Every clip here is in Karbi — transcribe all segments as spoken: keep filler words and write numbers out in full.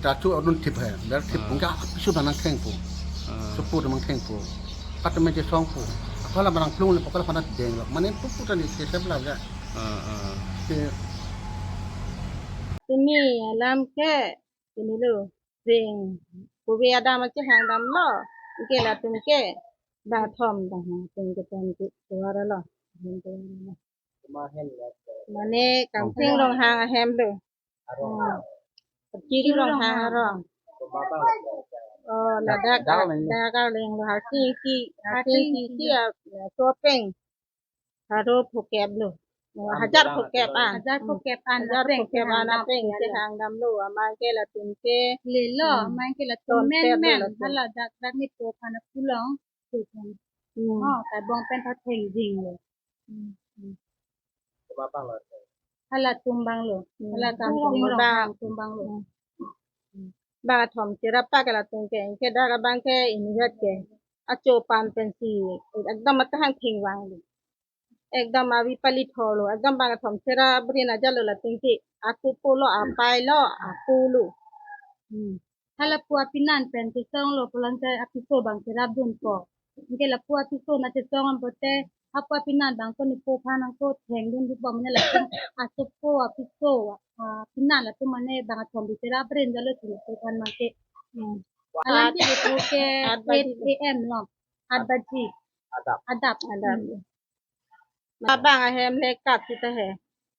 Achu adun thip hai, ber thip Ah. pungka apiso nang thengpo. Ah. Supu nang thengpo. Kat me je songpo. Akala manang plung le pokal khana deng lo. Mane pupu tani se sep la ja. Ah, ah. Ke Tumi alam ke, tumi lo. Ring. Kove adam ache hang damlo. Ke latum ke. Ba thom dam hang tum ke pen ke suara lo. Mane Kamsing Ronghang ahem lo. Hmm. Kachiri Ronghang arong. Oh, ladak, Dak, dak, dak, dak, leng lo, harsing ki, harsing ki, ki, ah, chopeng. Haro phokep lo. Oh, hajar phokep an. Hajar phokep an, hajar phokep an apeng ke hang damlo, amang ke latum ke. Lelo, hmm, amang ke latum ton men pet lo men, latum. Hala dak, dak ni po kana pulong. Hmm. Oh, kabong pen ta theng jing lo. Hmm. Hmm. Hala tumbang lo. Hmm. Hala Kamsing Ronghang tumbang lo. Hmm. Bang athom cherap pa ke latum ke, ke dak abang ke injat ke. Acho pan pensi, ekdom atahang thengvang lo. Ekdom avi pali thor lo, ekdom bang athom cherap rin aja lo latum ke. Atu po lo, apai lo, apu lo. Hmm. Hala pu apinan pen chesong lo pulang ke apiso bang cherap dunpo. Ke lapu apiso na chesong am pote, hapu apinan bang ko nipo phan ang ko theng dun dupo mane latum asopo apiso, ah, apinan latum mane bang athom bi cherap rin jalo chini po phan mangke. Hmm. Alang ke ipo ke At baji. Eight A M lo. At baji. Adap. Adap. Adap. Hmm. Abang ahem le kat sita he.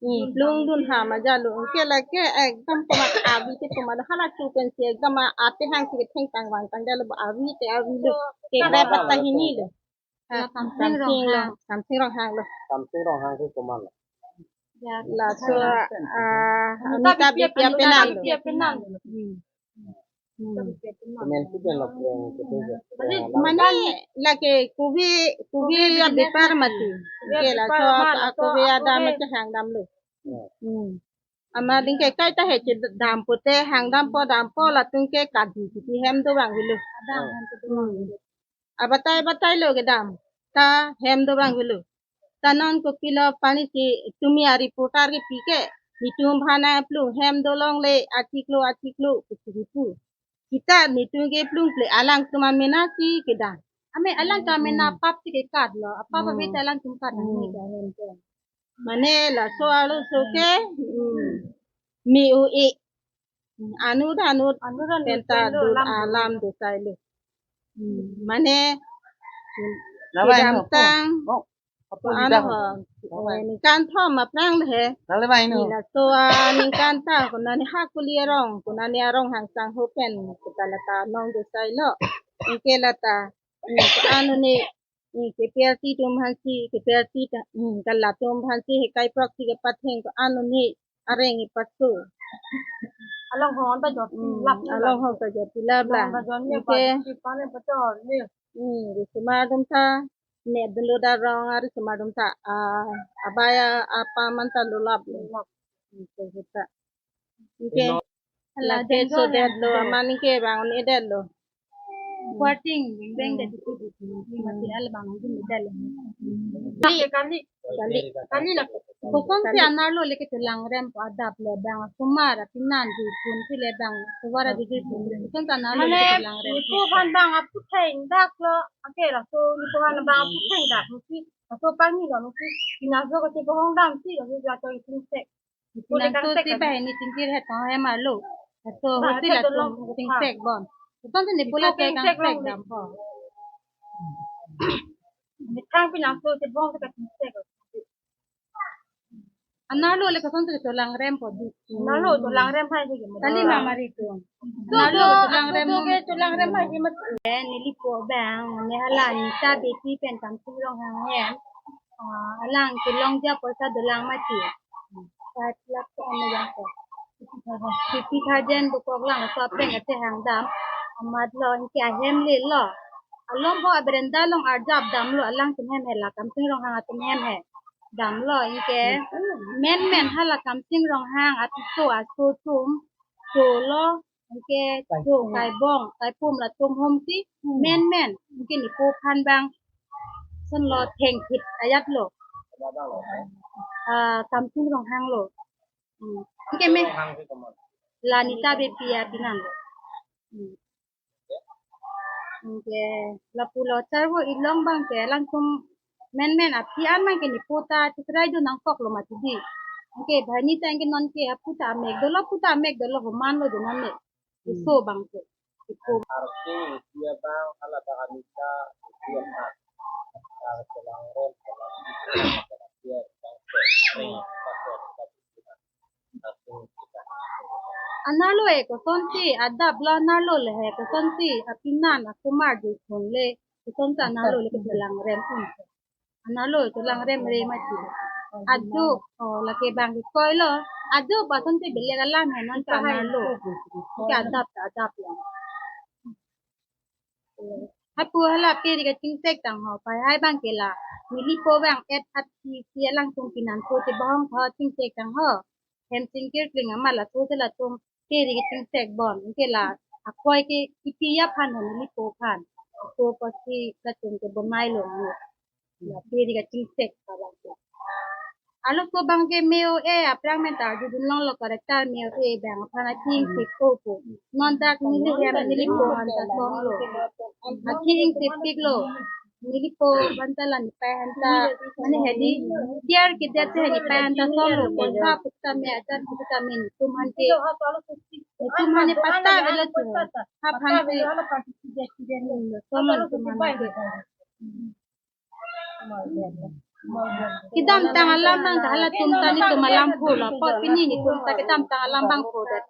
Hmm, plung dun ha ma jalo. Ke lake ekdom komat avi te komat hala chu pensi ekdom a-, ate hang si thengtang vangtang jalo ba avi te avi lo. Ke kre pata hini lo. Kamsing Ronghang. Kamsing Ronghang lo. Kamsing Ronghang ke komat lo. Ya, laso, ah, Amitabh Bachchan penan lo. Penan lo. Hmm. Hmm. Kemen si pen lo yang kedua. Mane lake kove, kove ya bepar mati. Ke laso kove adam ke hang damlo. Hmm. Amat ning ke kaita he che dam pote hang dampo dampo latum ke kadi kiti hem dovang velo. Hmm. Abatai batai lo kedam. Ta hem dovang velo. Ta non kopilo pani si tumi a-reporter kepi ke. Netum aphan plung hem dolongle achiklo achiklo kusi pu. Kita netum ke plung ple alangtum amena si kedam. Ame alangtum amena pap si kekat lo. Apap ave ta alangtum kat nang ne ke hem ke. Mane laso arloso ke, hmm, me-o-e. Hmm, anut anut anut anut penta pen lo dul alam alam do. Dosai lo. Hmm, mane, hmm, kedamtang. Apo ano lidah ho, ho. Eh, ningkan thom aphrang le he. Nale bai no. Ni laso aningkan ta, konane ha kuli arong, konane arong hang sang ho pen, kita lata nong dosai lo. Anke lata, hmm, ko-an ne, hmm, ke P R T atum aphan si, ke P R T ta, hmm, ke latum aphan si, hekai proxy kepatheng ko-an ne, areng ipaso. Along hong ta jot, hmm, lap, along hong ta jot, lap, lap. Along ta jot, ne. Anke pa, si pa ne pa jot, ne. Hmm, risomar atum ta, ne dolo da rong, ah, risomar atum ta, ah, abaya apa man ta lolap. Lolap. Hmm, so kita. Anke. Hala lake so det lo, aman anke bang un-edet lo. Kuarting, beng det itu, mati al bang un-edet lo. Kali, kali, kali. Kali la. Kosonsi anerlo le kecholangrem po adap le bang, osomar apinan di pun si le bang, osomar di di pun. Kosonsi anerlo le kecholangrem. Mane, ipo aphan bang aputheng dak lo, anke laso ipo aphan bang aputheng dak, mesti, laso pangni lo, mesti, pinaso kachebohong damsi, laso jato isin sek. Pinaso si bahini tingkir het tang hem arlo. Laso hosi latum tingsek bon. Kosonsi ne pula tingsek dampo. Methang pinaso chebohong si katingsek. Anerlo le kosonsi cholangrem po di. Anerlo cholangrem hai si. Kali ma mari tu. Anerlo cholangrem. Cholangrem hai si mat. Eh, neli po bang, ne hala Anita Beypi pen Kamsing Ronghang hem. Ah, alang kelongji apoisa dolang mati. Five lakh to ano yang ko. Fifty thousand dokok lang, laso apeng kachehang dam. Amat lo anke ahem le lo. Along ho aberenda along arjap damlo, alangtum hem he la, Kamsing Ronghang atum hem he. Damlo anke menmen hala Kamsing Ronghang apiso aso atum. Cholo, anke cho kaibong, kaipum latum hom si, hmm, menmen, anke nepo aphan bang, son lo thengthip ajat lo. Ah, Kamsing Ronghang lo. Hmm. Anke me, la Anita Beypi apinan lo. Hmm. Anke lapulo charvo ilong abangke alangtum menmen aphi an abangke nepo ta chitrai dun nangkoklo mati di. Anke banghini ta anke nonke apu ta amek dolo, apu ta amek dolo, homan lo dun amek. Iso abangke. Ipo. Arsi, dia bang, ala bang anita, dia bang. Arsi, lang rem, lang rem, dia bang. Anarlo e, kosonsi adap lo anarlo le he, kosonsi apinan akumar jusun le, kosonsi anarlo le kelang rem un. Anarlo kelang rem re mati. Ajo, oh, lake bang koi lo, ajo ba kosonsi belek alam he non ke anarlo. Ke adap, adap lo. Hapu hala pe ri kachingsek tang ho, pai hai abangke la. Nelipo abang et at si si alangtum pinan po te bahong tho chingsek tang ho. Hem chingkir kling amat laso te latum pe ri kachingsek bon. Anke la akoi ke ipi aphan ho, nelipo aphan. Apo apotsi latum ke bonai lo ni. La pe ri kachingsek abangke. Arloso abangke meo e aphrang men ta arjudun longlo, character meo e abang aphan aking sik opo. Non dak neli hem nelipo aphan ta song lo. Aking sik pik lo. Nelipo aphan ta la nepei aphan ta mane hedi care kedet he nepei aphan ta song lo. Koi ha pukta me ajar pukta me netum aphan ke. Netum aphan ne patta velo tu. Aphan ke. Hmm, song lo netum aphan ke. Kedamtang alam abang ke halatum ta netum alam pho lo, apot pini netum ta kedamtang alam abang pho det.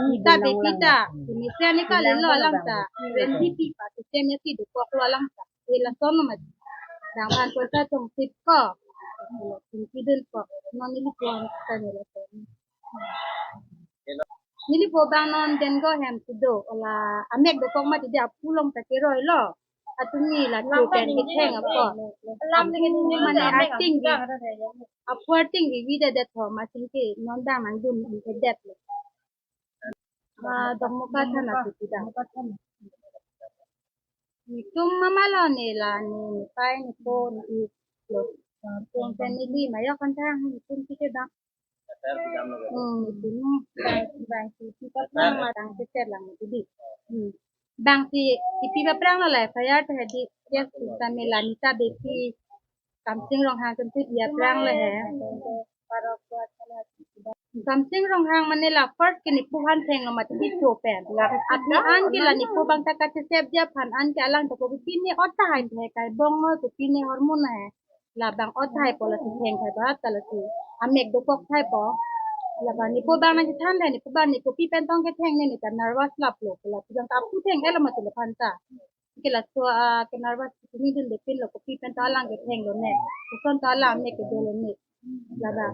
Nita bepi ta, ini sia ni kali lo alam ta, rem bepi pa, sistem ya si dokok lo alam ta. Ila son lo mat. Dang aphan poisa tong sip ko. Tum kidun ko. Non nelipo ta nila son. Nelipo abang non Dengo hem si do, la amek dokok mati di, apu along ta keroi lo. Atum ni la cho pen ketheng apo. Apu mane arting di. Apu arting di vida det ho, masing ke non dang nangdun ke det lo. Ah, Dokmoka thana si pida. Netum mama lo ne la ne nepei nepo ne ik lo. Tum family ma yok kan thang netum si ke bang. Hmm, netum bang, bang si ipi aphrang ma dang si ter lang di. Hmm. Bang si ipi aphrang lo la F I R ta hedi, yes, ta me la nita bepi Kamsing Ronghang atum si ipi aphrang lo he. Kamsing Ronghang mane la first ke nepo aphan thenglo mati di cho pen. La aphi an ke la nepo abang ta kachesep dia aphan an ke alang ta kopi pine ot tahai tahai kai bong lo, kopi pine hormone hai. Labang ot tahai po lasi theng tahai ba ta lasi amek dokok tahai po. Labang nepo abang nangchethan le nepo abang ne kopi pen tong ketheng ne, ne ta nervous lap lo. Lapu abang ta apu theng-et lo mati laphan ta. Ke laso, ah, ke nervous pini dun depin lo, kopi pen to alang ketheng lo ne. Koson to alang ne kedo lo ne. Labang.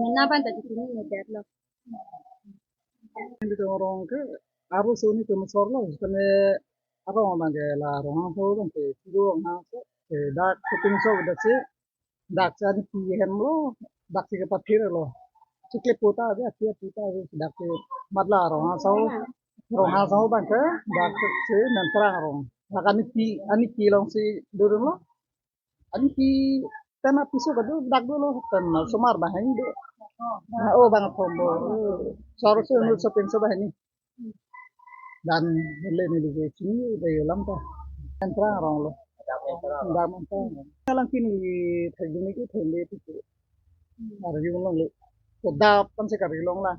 Mena ban ta di pini ne det lo. Netum arong ke arloso netum asor lo. Kene arong abang ke la Ronghangso abang ke, Siro Ronghangso. Ke dak shooting so dak si. Dak si anipi hem lo, dak si kepathir lo. Chiklepo ta ave, api api ta ave, dak si mat la Ronghangso, Ronghangso abang ke, dak si Menprang arong. Dak anipi, anipi along si dodun lo. Anipi pen apiso kedo, dak dolo, pen osomar banghini do. Nah, oh, bang thom bo. Sor so nu so pinso banghini. Dan le ne lege chini de yolam ta. Menprang arong lo. Dak Menprang. Alang pini thek dun ke thende tu. Arjulong le. To dap kan se karjulong la.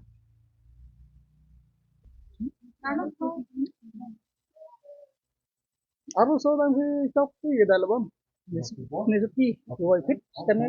Arloso abang si chok si kedal bom. Nesupi, wai phit kene.